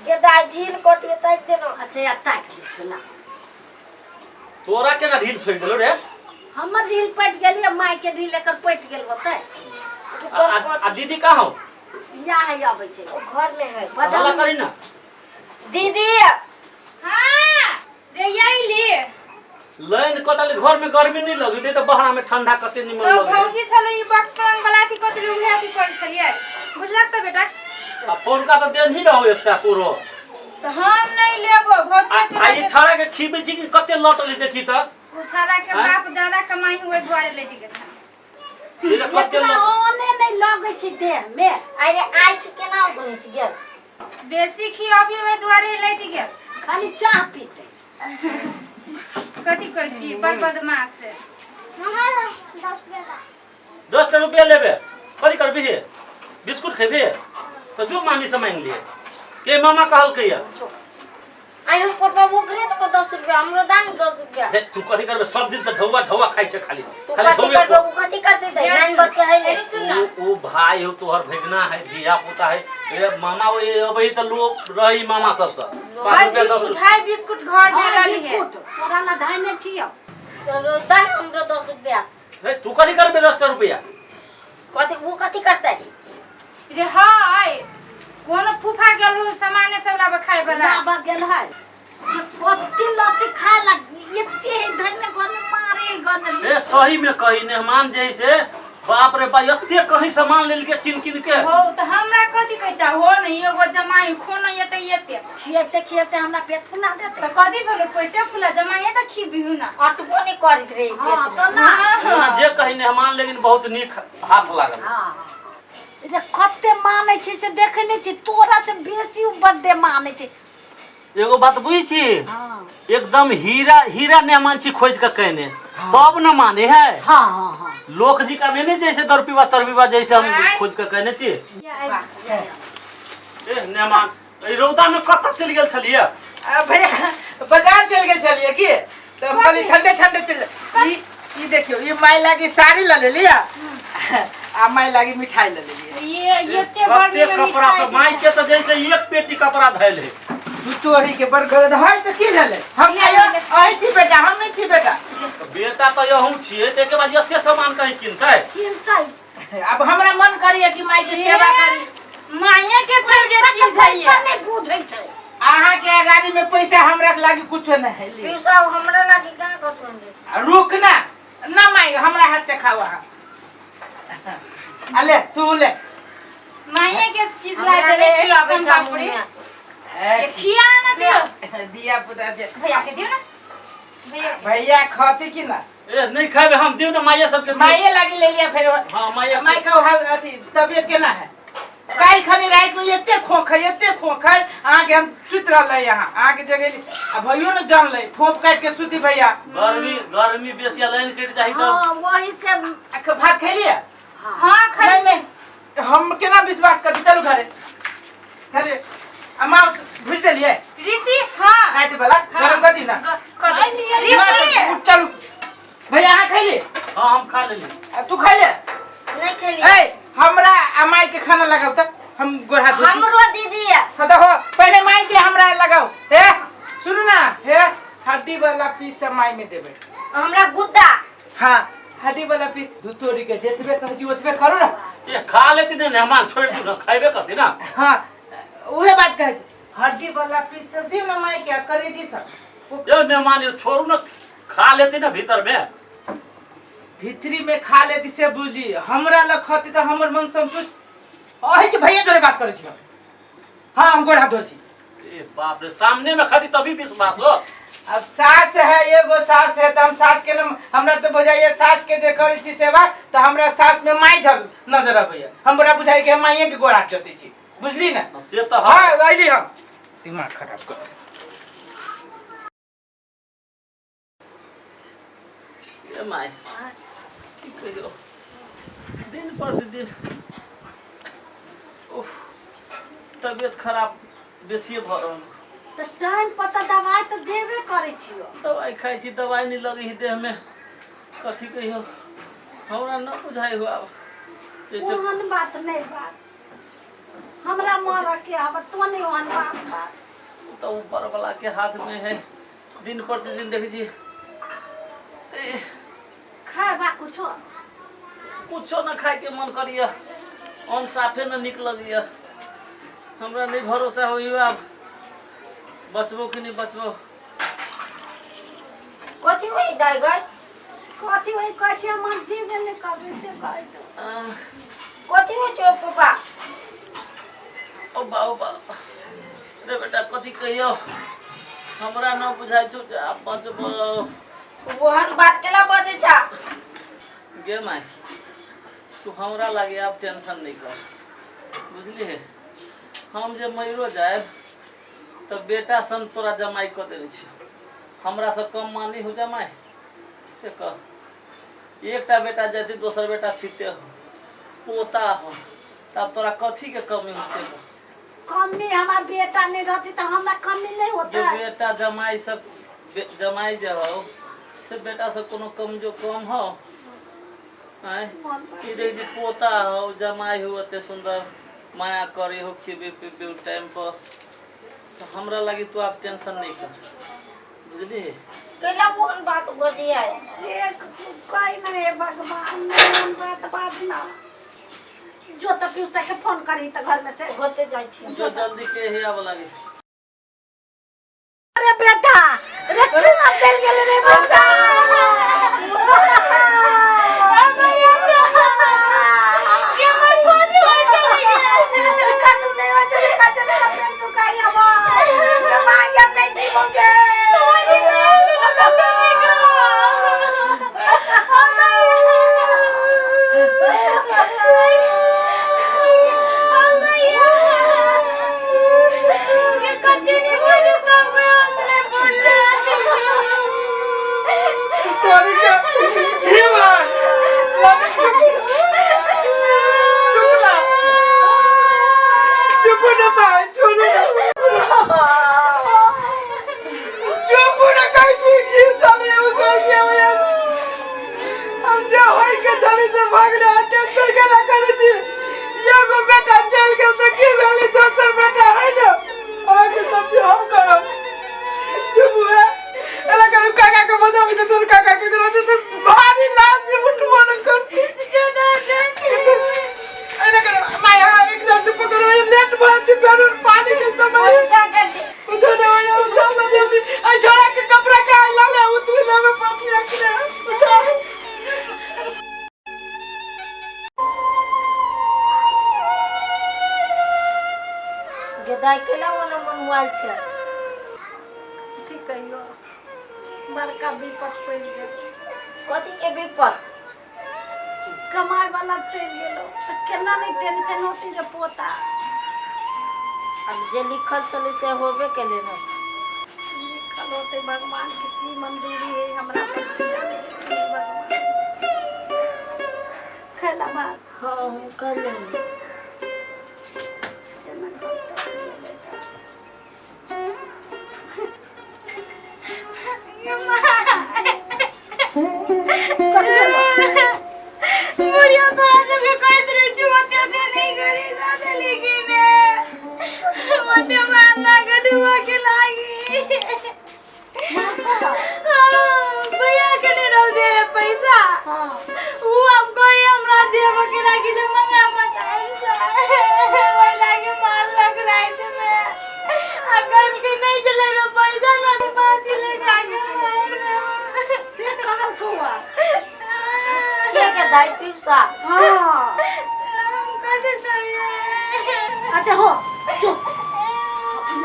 गे दाइ ढील कट के ताकि देना। अच्छा या ताकि लै छौ ला। तोरा केना ढील फटि गेलो रे? हमर ढील पटि गेल, माय के ढील एकर पटि गेल होतै। आ दीदी कहाँ हो? या है अबै छै। ओ घर में है। हल्ला करी ना। दीदी। हाँ, रे अइली। लाइन कटल, घर में गर्मी नहीं लगी त बहरा में ठंडा कते निमन तो लगे। भौजी छलो ई बॉक्स पर वाला अथी कर देली, उहे अथी कर छलियै, बुझलक त बेटा? आ फोनका त देन ही रहो एकटा तोरो। तो हम नहीं लेबो भौजी के। आ ई छड़ा के खीबै छी कि कते लटल देखी त। उ छड़ा के बाप ज्यादा कमाई हुए दुआरे लेटी गेल। ई त कते इतना ओने नहीं लगै छै देह में। अरे आँखि केना घुसि गेल? बेसी खियाबी ओहि दुआरे लटि गेल। खाली चाह पीते। कथी कहै छी, बड़ बदमाश है। 10 टा रुपया लेबे कथी करबी? बिस्कुट खेबी त जो मामी से मांगि लिए के मामा कहलकै या। आयो पापा ओकरे तो 10 रुपया, हमरो दान 10 रुपया। देख तू कथी करबे, सब दिन त ढौआ ढौआ खाइ छै खाली। तू खाली कथी ढौए। करबे? उ कथी करते दै नाइन बर के है ने। सुन ना। उ भाई हो तोहर भगना है, धिया पुता है। ए मामा ओ अबै त लोग रही मामा सबसे 5 हाय रुपया 10 बिस्कुट, रुपया। हाय बिस्कुट घर में हाँ, लली है। बिस्कुट तोरा ला धैने छियौ। दान हमरो 10 रुपया। हे तू कथी करबे 10 टा रुपया? कथी उ कथी करते? रे हाय कोनो फूफा गेल हो सामान सब लाबे खाए वाला। लाबा गेल है कत्ती लत्ती खाए ला एते है धैने घर में मारे है घर में। ए सही में कही मेहमान जैसे बाप रे बा एते कहीं सामान लेल के किन किन के। हो त हमरा कथी कहै छ हो नहीं एगो जमाई खो नहीं एते एते। खियाते खियाते हमरा पेट फुला देते। त कथी भेलो पेटे फुला जमाई त खिबिहु ना। अटबो नहीं करैत रही हाँ पेट तो ना। ना जे कही मेहमान लेकिन बहुत नीक हाथ लागल। हाँ रे कते मानै छै से देखै नहि छी, तोरा से बेसी उ बड्डे मानै छै। एगो बात बुझै छी? हाँ। एकदम हीरा हीरा मेहमान छी खोज के कहने तब न माने है। हाँ हाँ हाँ। लोक जी का नहीं जैसे दरपीवा तरपीवा जैसे हम खोज के कहने छी। ए मेहमान ए रौदा में कतऽ चलि गेल छलियै? भैया बाजार चलि गेल छलियै की तऽ हम कहलियै ठंडे ठंडे चलि ई ई देखियौ ई माय लागी साड़ी लऽ लेलियै आ माय लागी मिठाई लऽ लेलियै। ये एते गर्मी कते में कपड़ा मिठाई सब माय के तऽ जैसे एक पेटी कपड़ा धैल है। तू तोरी के बड़ गलत है तऽ की भेलै? हम आयो अहीं छी बेटा, हम नहि छी बेटा। तऽ बेटा तऽ अहूँ छियै, ताहिके बाद एते सामान कहीं किनतै? किनतै। अब हमरा मन करिए कि माय के सेवा करी। माये के पैसा फेवरेट के चीज है पैसा ये। नहीं बुझै छै। अहाँ के अगाड़ी में पैसा हमरा के लागी कुछो नहीं है। पीयूष साहब हमरा लागी कहाँ कथु दे? रुक ना ना माय, हमरा हाथ से खाओ अहाँ। अले तू ले। माये के चीज ला हमरा देले नहीं खियाबै सोन छै पापड़ी। मुँहमे। ए, खिया ना दियो दिया पुता से भैया के दियो ना भैया के। भैया खाती कि ना? ए नहीं खाबे हम, दियौ ना माये सबके दियौ। माये लागी ले लिया फिर। हाँ माये। माय का हाल अथी तबियत केना है? काल्हि खनी राति में एते खोख है, एते खोख है, अहाँके हम सुति रहलै यहाँ अहाँके जगेली आ भैयो ने जानलै फोप काटि के सुति भैया। गर्मी गर्मी बेसी आ लाइन कटि जाही तऽ। हाँ वही से। आ भात खैलियै? हाँ खा। नहीं नहीं हम केना विश्वास करी, चलू घरे घरे। आ माउस भुजि देलियै ऋषि? हाँ राति वाला गरम कर दी ना। कर दे ऋषि। उठ चलू भैया। अहाँ खैली? हाँ हम खा लेली। आ तू खैले? नहीं खेली। ए हमरा आ माई के खाना लगाउ त हम गोर हाथ धोइ छी। हमरो दीदी है। हाँ तो हो पहले माई के हमरा लगाउ। हे सुनू ना, हे हड्डी वाला पीस सब माई में देबै। हमरा गुद्दा। हाँ हड्डी वाला पीस दू तोरी के जेतबे कहै छी ओतबे करू ना। ए खा लेती ने मेहमान, छोड़ि दियौ ना, खैबे करती ना। हाँ उहे बात कहै छी, हड्डी वाला पीस सब दियौ ना माई के आ करेजी सब। यो मेहमान यो छोड़ू ना, खा लेती ना भीतर में। भीतरी में खा लेती से बुझली, हमरा लग खती तऽ हमर मन संतुष्ट। अही के भैया जोरे बात करै छी हम। हाँ हम गोर हाथ धोइ छी। ए बाप रे, सामने में खाती तभी विश्वास हो। अब सास है, एगो सास है तऽ हम सास के न हमरा तऽ बुझाइए सास के जे करै छी सेवा तऽ हमरा सास में माय झल नजर अबैया, हमरा बुझाइए कि हम माइए के गोर हाथ जोतै छी, बुझली ना? से तऽ हाँ अइली हम दिमाग खराब कर। ए my की कहियो, दिन पर दिन उफ तबियत खराब बेसिए भऽ रहल। तऽ टाइम पर तऽ दवाइ तऽ देबे करै छियौ। दवाइ खाइ छी, दवाइ नहि लगै है देहमे। कथी कहियो हमरा न बुझाइ हो आब जैसे। ओहन बात नहीं बात। हमरा मरऽ के आब तो नहीं ओहन बात बात। ओ तऽ ऊपर वाला के हाथ में है, दिन प्रतिदिन देखै छी। खाबा कुछो? कुछो न खाय के मन करिय, अन्न साफे न निक लगैया। हमरा नहीं भरोसा होइयो आब बचबो कि नहीं बचबो। कथी होई दाई गई? कथी होई कहै छै हमर जीव नहि करै से कहै छै। कथी होइ छौ पापा? ओ बा ओ बा रे बेटा, कथी कहियो हमरा न बुझाइ छौ जे आब बचबो। ओहन बात केला बजै छा? गे माय, तू हमरा लागे आब टेंशन नहीं कर, बुझलिही? हम जे मरियो जायब तऽ बेटा सन तोरा जमाइ कऽ देने छियौ, हमरा से कम मानी हो जमाइ से कह। एकटा बेटा जयतै दोसर बेटा छिते हो, पोता हो, तब तोरा कथी के कमी हो से कह। कमी हमार बेटा नहीं रहती तो हमरा कमी नहीं होता। जे बेटा जमाई सब जमाई जे हो से बेटा से कोनो कम जो कम हो? आँय, ई देख जे पोता हो जमाई हो एते सुंदर माया करे हो, खिबे पीबे टाइम पर, तो हमरा लगी तू आप टेंशन नहीं कर, बुझली? केला ओहन बात बजै है? जे कोई नहीं भगवान नहीं बात बात ना। जो तो पीयूषा के फोन करी तो घर में से होते जाइ छी। जो जल्दी के ही आवे लगी। अरे बेटा रे केना चल गेल रे बेटा? ये मैं कथी होई चले गेल? कदम नहीं हो चले का चले रे पेट दुखाई अब ये मांगे हम नहीं जीवोगे। तोरी के की भाई लगे चुप चुप ना, चुप ना भाई, छोड़ो ना, चुप ना। कहै छी की चले ओ कहै छी हम यार, हम जे होई के चली से भागले, आ टेंशन के ला करै छी। एगो बेटा चल गेल तऽ की भेलै, दोसर बेटा है ना, अहाँके सब चीज हम करब। चुप हुए एना करू, काका के बजाबै तऽ तोर काका के करो तऽ भारी लाश से उठबो न करती। एना करो my, हाँ एकदम से पकड़ो, ये लेट भऽ जेतै फेर पानी के समय बुझो ने होइया। चल ना जल्दी, आई छोड़ा के कपड़ा के आई ला ले उतरी लेबे पड़ती अखने उठा। गे दाई केला ओना मन मुआल छै? कथी कहियो, बड़का विपद पड़ि गेल। कथी के विपद? कमाए वाला चलि गेलो तऽ केना नहीं टेंशन होती रे पोता? अब जे लिखल छलै से होबे केलै ने। लिखल होते, भगवान के की मंजूरी है हमरा पर की जाने, हे भगवान। खैला भात? हाँ, हम कर लेंगे। केना घर चलैया बेटा? बुढ़िया तोरा सबके कहैत रहै छी ओते ओते नहीं करी गाते, लेकिन ओते मारला के डुबा के लागी। हाँ, भैया के नहीं रह दे पैसा। हाँ। उ अब कोई हमरा देबो के लागी जे मंगा मत वही लागी मारलक रात में, आ कल के नहीं चले रो पैसा ना तो फांसी लगा के मार देबो। से कहल कौआ? के के दाई, पीयूषा? हाँ। हम कथी करिए? अच्छा हो, चुप।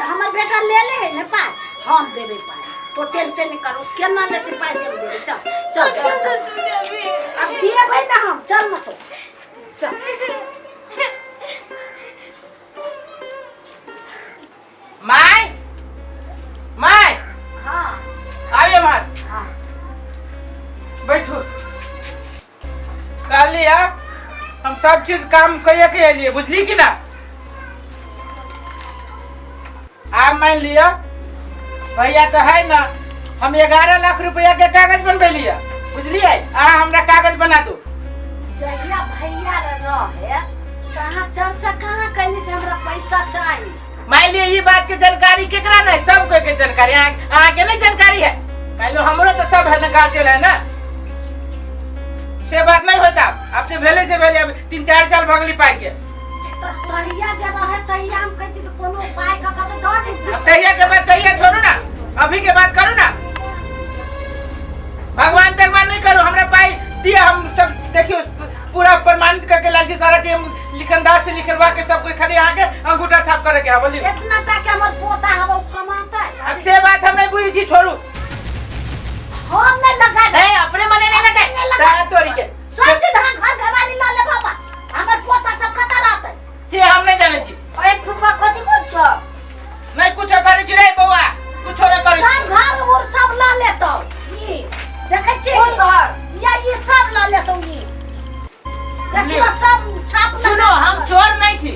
हमर बेटा ले ले है ने पाइ, हम देबै पाइ, तो टेंशन नहीं करो। केना लेते पाइ से हम देबै। चल चल चल चल। तू देबी? अब देबै ना हम, चल ना तो चल। My my. हाँ। आबिए मार। हाँ। बैठू। कहली है हम सब चीज काम करिए के एलिए, बुझली कि ना? आप मान लिया भैया तो है ना, हम 11 लाख रुपया के कागज बनबे लिया, बुझलिए? आ हमरा कागज बना दू। जहिया भैया रहे कहाँ चर्चा कहाँ कैली से हमरा पैसा चाही। मान लिए ई बात के जानकारी केकरा नहीं, सब कोई के जानकारी, अहाँ अहाँ के नहीं जानकारी है। मान लो हमरो तो सब है ना, गार्जियन है ना, से बात नहीं होता। अब जे भेले से भेले, अब 3-4 साल भगली पाई के। तो तहिया जे रहे तहिया हम कहै छी तऽ कोनो उपाय कऽ कऽ तऽ दऽ देती। अब तहिया के बात तहिया छोड़ू ना, अभी के बात करू ना। भगवान तगवान नहीं करू, हमरा पाई दिए, हम सब देखियो पूरा प्रमाणित करके लाल छी, सारा चीज हम लिखनदार से लिखलवा के सब कोई, खाली अहाँ के अंगूठा छाप करे के है। बोलियो इतना टा के हमर पोता हब उ कमाता। अब से बात हम नहीं बुझी छी, छोड़ू। हम नहीं लगा। नहीं अपने मने नहीं लगा नहीं लगा। ता तोरी के सब चीज अहाँ घर घरवाली लऽ ले बाबा, हमर पोता सब कतऽ रहतै से हम नहीं जाने छी। अरे फूफा कथी बोल छ? नहीं कुछ करे छी रे बौआ, कुछो नहीं करे छी। सब घर उर सब लऽ लेतौ, ई देखै छी कोन घर? या ई सब लऽ लेतौ, ई देखियो सब छाप लगा। सुनो, हम चोर नहीं छी,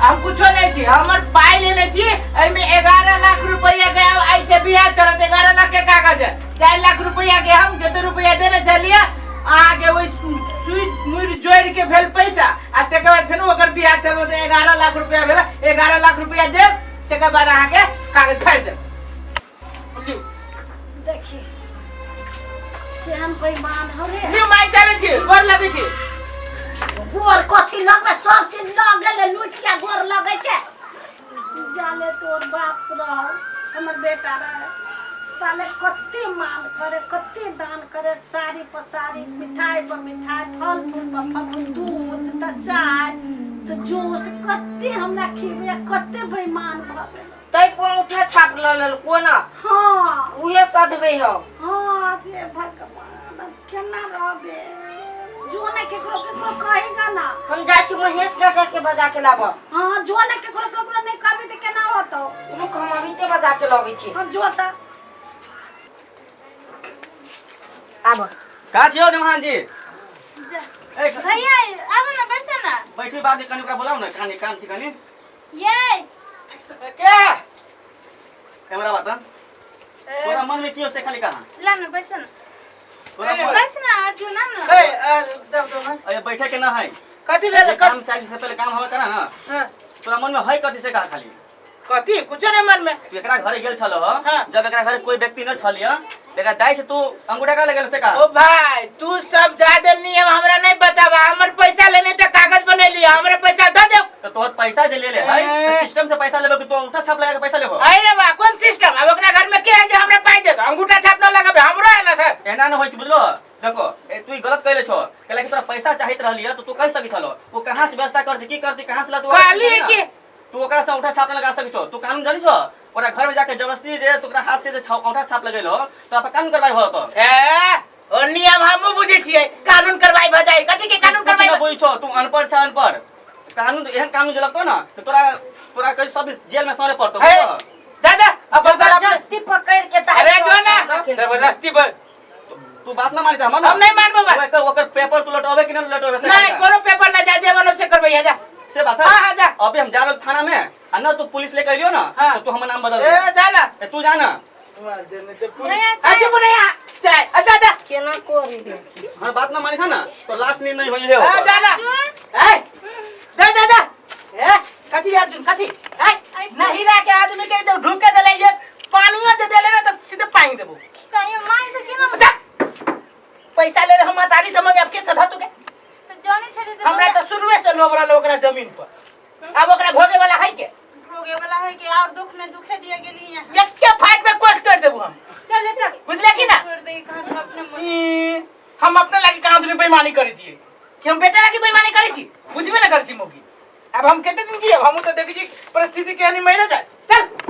हम कुछो नहीं छी, हमर पाई लेने छी। एहिमे 11 लाख रुपया के ऐसे बियाह चलत, 11 लाख के कागज है, 4 लाख रुपया के हम जते रुपया देने छलिए अहाँ के, ओहि सुई मुड़ जोड़ के भेल पैसा, आ तकर बाद फेर ओकर बियाह चलत, 11 लाख रुपया भेल। 11 लाख रुपया देब, तकर बाद अहाँ के कागज फाड़ि देब। लिउ। देखी केहन बेईमान हो रे। लिउ माय, चलै छी, गोर लगै छी। गोर कथी लगबै, सब चीज लग गेलै लूटि के, गोर लगै छै। जाले तोर बाप रहो, हमर बेटा रहे ताले कते माल करे, कते दान करे, साड़ी पर साड़ी, मिठाई पर मिठाई, फल फूल पर फल फूल, दूध तऽ चाय तऽ जूस, कते हमरा खिबे, कते बेईमान भऽ गेलै। तै अंगूठा छाप ल लेल कोना? हाँ। उहे सधबे हम। हाँ हे भगवान, अब केना रहबे? जो ने केकरो केकरो कहेगा ना। हम जाइ छी महेश काका के बजा के लाबऽ। हाँ जो ने केकरो केकरो नहीं कहबी तऽ केना होतौ? रुक, हम अभी बजा के लबै छी। हाँ जो तऽ। आब का छियौ देवहान जी? ए, भैया आबो ना, बैसो ना। बैठू बाद में, कनी ओकरा बोलाउ ना, कनी काम छी कनी। ये के कैमरा बात तोरा मन में की हो से खाली कहा। ला ना, बैसो ना। तोरा मन- बैस ना अर्जुन, आ ना। ए, ए, दब दब, हाँ। अरे बैठे के ना है। कथी भेल? जे काम से आयल से पहले काम हवे करा ना। हाँ। तोरा मन में है कथी से कहा खाली। कथी? कुछो नहीं मन में। तू एकरा घरे गेल छलो हो, हाँ। जब एकरा घरे कोई व्यक्ति न छलिय, एकरा दाई से तू अंगूठा का लगेल से कहा। ओ भाई, तू सब ज्यादा नियम हमरा नहीं बतावा। हमर पैसा लेने ते कागज बनेली, हमरा पैसा दे दे। तो तोहर पैसा जे ले ले है, ए। तो सिस्टम से पैसा लेबे कि तू अंगूठा छाप लगा के पैसा लेबो? अरे बा, कौन सिस्टम? अब ओकरा घर में के है जे हमरा पाई दे? अंगूठा छाप न लगाबे हमरो है ना सर। एना न होई छै, बुझलो? देखो ए, तू ई गलत कहले छो, कहले कि तोरा पैसा चाहित रहली तो तू कह सकी छलो, वो कहां से व्यवस्था करती, की करती, कहां से ला तू? कहली कि तू ओकरा से अंगूठा छाप न लगा सकी छो। तू कानून जानी छो? ओकरा घर में जाके जबरदस्ती जे तू ओकरा हाथ से जे अंगूठा छाप लगेलो तो आप कानून करवाई हो तो। ए, ओ नियम हमहू बुझै छियै, कानून करवाई भ जाई। कथी के कानून कुछ करवाई? न बुझै छो तू, अनपढ़ छ, अनपढ़। कानून एहन कानून जे लगतो ना तो तोरा तोरा कहीं सब जेल में सरे पड़तो। ए, जा जा अपन सारा अपने- जबरदस्ती पकड़ के दाइ अरे जो ना जबरदस्ती पर तू बात ना मानी छ हमर ना? हम नहीं मानबो बात। ओकर ओकर पेपर तू लौटाबे कि ना लौटाबे से? नहीं, कोनो पेपर ना, जा जे मनो से करबै, जा। से बात है? हाँ, हाँ, जा। अभी हम जा रहल थाना में, आ ना तू पुलिस लेके अइलियो ना, हाँ। तो तू हमर नाम बदल ए दे। जा ना। ए, तू जा ना। भैया अच्छा बोले चाय, अच्छा जा। केना करी रे? हमर बात ना मानी छ ना तो लास्ट निर्णय होई है। आ, जा ना। ए जा जा जा। ए कथी अर्जुन कथी? ए नहीं रह के आदमी के जब ढूक के देले, ये पानियो जे देले ना तो सीधे पानी देबो। कहियो माय से केना? जा, पैसा ले हम मातारी दमंगे, अब के सधा तू के? तो जाने छली जे हमरा तो शुरुए से लोभ रहल ओकरा जमीन पर, अब ओकरा भोगे वाला है के? भोगे वाला है के और दुख में दुखे दिया गेली यहाँ। एके फाट में कोट तोड़ देबू हम। चले चल। बुझले कि ना? कर दे कहाँ अपने मन। ई, हम अपने लागी कहाँ दुनी बेईमानी करै छियै कि हम बेटा लागी बेईमानी करै छी? बुझबे ना करै छी मौगी। अब हम कते दिन जियब? हमहूँ तो देखै छी परिस्थिति केहन मरि जाए। चल।